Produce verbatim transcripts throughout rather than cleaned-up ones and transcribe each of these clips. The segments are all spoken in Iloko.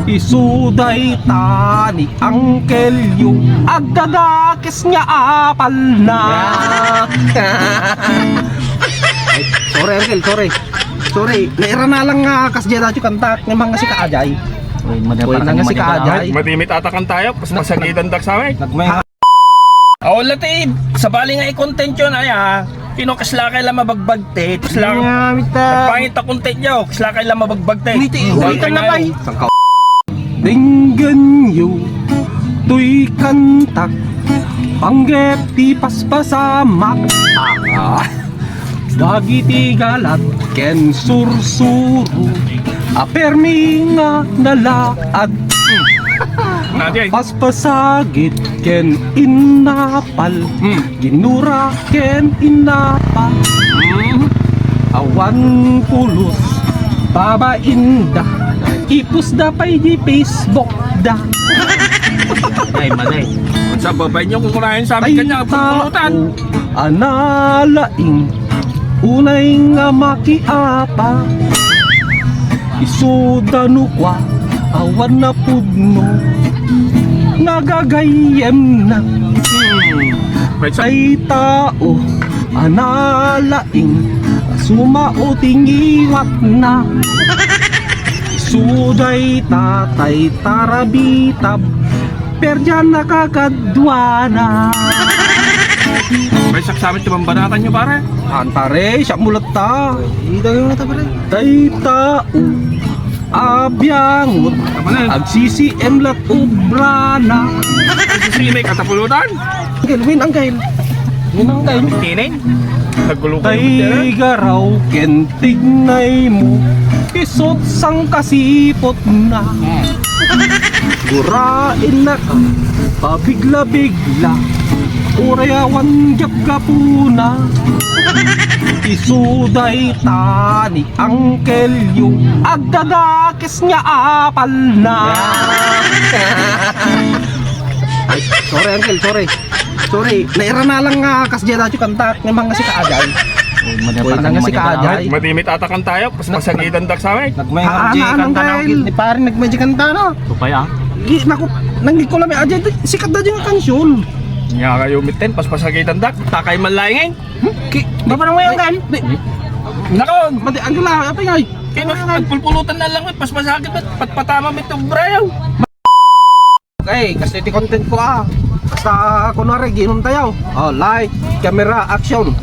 Isu dayta ni Uncle Yu, agdadakes nga apalna. Ay, sorry, Uncle, sorry. Sorry, nairana lang nga kas diay radyo kantak, nga mga sika ajay. Uy, madali. Uy, para nang kang sika madali. Ajay. Madimit ata kan tayo, pas masagitan dak sa amin. Nagmay- Aw, lati, sabali nga i-content yon, ay, ah. Kino, kaslakay lang mabagbagtit. Kasla-, nga, mita. Nagpangit a content yo, kaslakay lang mabagbagtit. Miti, ulitan na, pay. Sangka-, denggen yo, toy kantak, panggep ti paspasamak. Ah. Dagiti galat ken sursuro a permi nga nalaad. Adi ay. Paspasagit ken innapal. Hmm. Ginura ken innapal. Hmm. Awan pulos babainda. Ipusda pay di Facebook da. Ay, maday. Sa babae niyo, kung kunain sa amin kanya, pulutan. Tao a nalaing, unay nga makiapa. Isuda no kua, awan napudno, nagagayyemna. Hmm. Ay tao a nalaing, sumao ti ngiwatna. Isuday tatay tarabitab, perdian nakakaduana. May saksamit ti bambanatan nyo, pare? An, pare, siya muletta. Ita yung mata, pare. Tay tao, abiangot, agsisi-M lat ubrana. Sisili, katapulutan? Uncle, win, uncle. Win, uncle. Tinin? Nagulo kayo, Tay garaw ken tignay mo, isut sangkasipot na. Gurain na ka, pabigla-bigla, uray awan gapgapuna. Isu dayta ni Uncle Yu, agdadakes nga apalna. Ay, sorry, uncle, sorry. Sorry, nairana lang nga kas diay radyo kantak nga mga sika ajay. Uy, madali. Uy, para nang kang sika madali. Ajay. Madimit ata kan tayo, pas masagitan dak sa amin. Nagmay Ah, nga di ano, kanta na uncle? Ni pare, nagmay di kanta, no? Supay, ah. Gi-, naku, nanggig ko lang may ajay, sikat da di nga kansyon. Nya kayo miten, pas masagitan dak, takay man laingin. Hmm? Ki-, ba parang may anggan? Di. Nakon! Mati, ang gula, apa ngay? Kaya mas nagpulpulutan na lang, eh, pas masakit, pat-, patpatama, may tubrayaw. Okay, kasi ti content ko, ah. Basta, kunwari, ginom tayo. Oh, light, camera, action.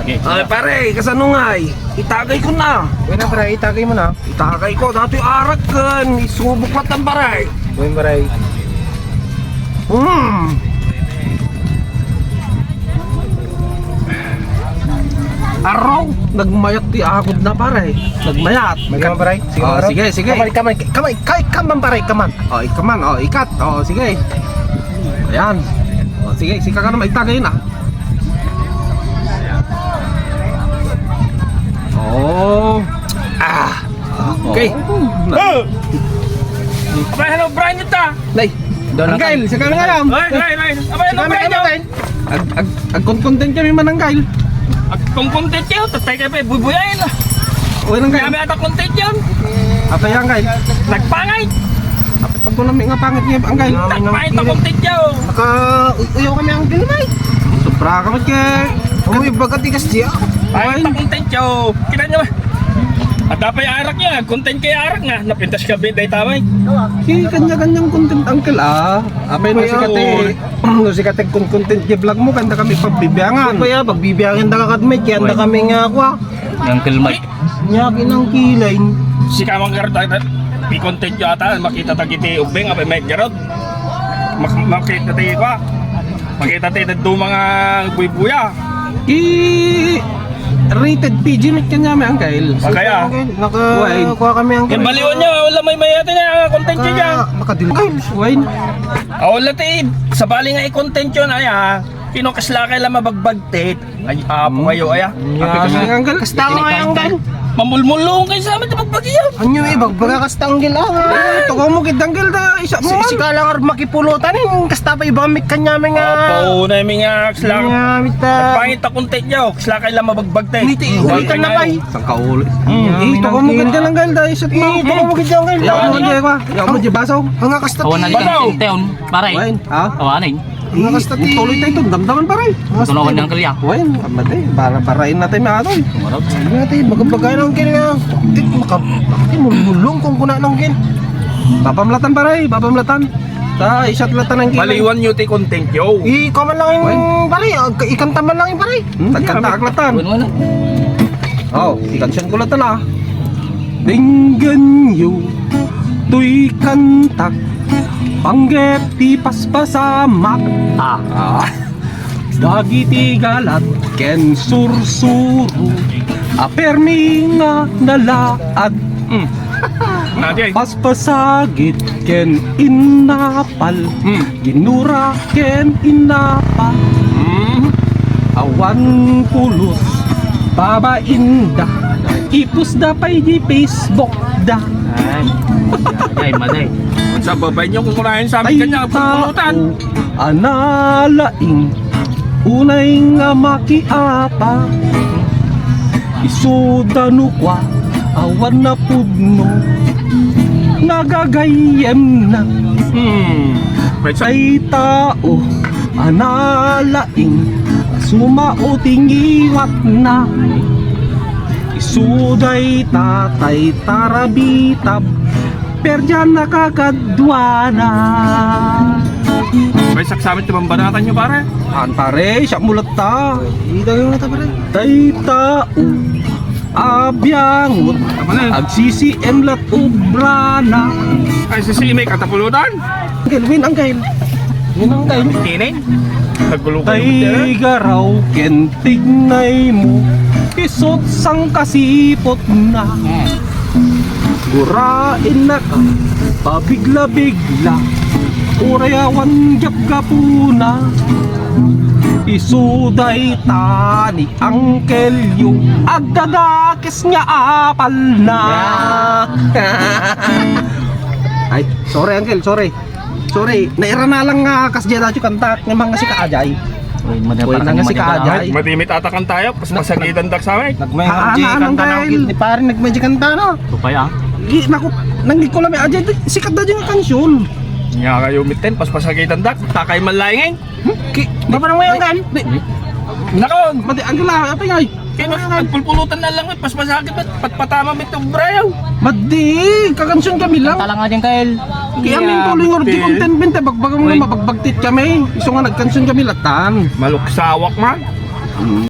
Okay. Ay, pare, kasano ngay? Itagay ko na. Wala, pare, itagay mo na. Itagay ko, dati arak kan. Isubok lang, pare. Uy, pare. Hmm. Araw, nagmayat ti akod na, pare. Nagmayat. May ka, pare? Sige, oh, pare. Sige, sige. Kamay, kamay, kamay, kamay, kamay, pare, kamay. Oh, ikaman, oh, ikat. Oh, sige. Ayan. Oh, sige, sika ka na maitagay na. Oh. Ah. Okay. Oh. Abay, hello, Brian, ito. Nay, Don Angkel, Angkel. Sika na nga lang. Ay, ay, ay. Abay, hello, Brian, ito. Ag-, ag-, agkonkontent kami, Mananggay. Agkonkontent kayo, tatay kayo pa, bubuyain. Uy, Nanggay. Kami ata content yun. Apa yan, Angkel? Nagpangay. Apa pag ko namin nga pangit niya, Angkel? Nagpangay ta content yun. Naka, uy, uyaw kami, Angkel, may. Sobra kami kay. Uy, baga tigas siya. Ay, ta content yun. Kita nyo. At dapat yung arak niya, content kay arak nga. Napintas ka, bit, day tamay. Kay kanya-kanyang content, Angkel, ah. Apay no sikat ti, no sikat ti kon-, content ti vlog mo, kanda kami pagbibiangan. Kaya pagbibiangan da ka kadmit, kaya da kami nga, kwa. Uncle Mike. Nya, kinangkilain. Sika man garod, ay, i-content yo ata, makita ta kiti ubing, apay may garod. Mak-, makita ti, kwa. Makita ti, daduma nga buybuya. I-rated P G met kanya, may angkail. Kaya. Naka-, kuha kami ang Yung baliwan nyo, wala may mayate niya, content nyo dyan. Naka-, nakadil-, Wine. Ah, wala ti, sabali nga i-content yun, ay, ah. Kino kaslakay lang mabagbagtit. Ay, apo kayo, ay, ah. Yan. Apo kayo, angkel. Kasta ko nga, angkel. Mamulmulong kayo sa amin, tabagbagiyan. Anyo, eh, bagbaga kasta, Anggel, ah. Tugaw mo gid, Anggel, da, isa mo. Si, sika lang ar-, makipulutan, eh, kasta pa ibang mik kanya, may nga. Opo, na, may nga, sila. Nga, mita. Pangit akong take nyo, sila kayo lang mabagbag, take. Niti, ulitan na ba, eh? Saan ka uli? Hmm. Eh, tugaw mo gid, Anggel, da, isa mo. Eh, tugaw mo gid, Anggel. Yaw mo, Anggel, kwa. Yaw mo, di baso. Ang nga kasta, Awan na ti. Baso. Di teon, pare. Wine, ha? Awan na, eh. Ang nga kasta ti. Tuloy tayo, damdaman, pare. Tunawan ng kalya. Wine, amade, bara-, barain na tayo, mga atoy. Marap. Sige na tayo, magabagay ng kin nga. Di, maka-, maka-, mulmulong kung kuna ng kin. Papamlatan, pare, papamlatan. Ta, isat latan ng kin. Baliwan nyo ti content, yo. Ikaw man lang yung, Wine. Pare, ag-, ikanta man lang yung, pare. Hmm, nagkanta ak latan. Wala, wala. Oh, ikansiyan ko latan, ah. Denggenyo toy kantak, panggep ti paspasamak. Ah. Ah. Dagiti galat ken sursuro, a permi nga nalaad. Mm. Nadi ay. Paspasagit ken innapal. Mm. Ginura ken innapal. Mm. Awan pulos, babainda. Ipusda pay di Facebook da. Ay, ay, maday. Unsa, babay nyo kung kunain sa amin kanya, pagpulutan. Tao, analaing, unay nga makiapa. Isuda no kwa, awan na pudno. Nagagayyem na. Hmm. May sa- Tay tao, analaing, sumao ti ngiwatna. Isu dayta tay tarabitab, perdia nakakaduana. May saksamit ti bambanatan nyo, pare? An, pare, siya mulot ta. Ita yung mata, pare. Tay tao, abiangot, Tama na. Ag-C C M lat ubrana. Ay, si Simi, katapulutan? Angkel, win, angkel. Win, angkel. Tining? Nagulo kayo, Tay garaw ken tignay mo, isut sangkasipot na. Hmm. Gurain na ka, pabigla-bigla, uray awan gapgapuna. Isu dayta ni Angkelyo, agdadakes nga apal na. Ay, sorry, Angkel, sorry. Sorry, nairana lang nga kas diay datyo kantak, nga mga sika ajay. Uy, madapa Uy, ka nang nga sika madapa. Ajay. Madimit ata kan tayo, pas masagitan dak sa amin. Nagmay Ah, G ano, ano, kanta na dahil? Ni pare, nagmay G kanta, no? Supay, ah. Gi-, naku, nang di ko lang may ajay, sikat na dyan nga kansyon. Nga kayo, miten, pas masagitan dak, takay man laing, eh. Ki-, Ba't pa nang mayroon kan? Di, Nakon! Mati, ang gila, apa nga, eh? Kaya mas, nagpulpulutan na lang, eh. Pas masakit, eh. Patpatama, may tubrayaw. Madi, kakansyon kami lang. Tala nga dyan, Kyle. Kaya may tuloy nga di content, bente, bagbaga mo Uy. Nga mabagbagtit kami. Isu nga nagkansyon kami latan. Maluksawak man.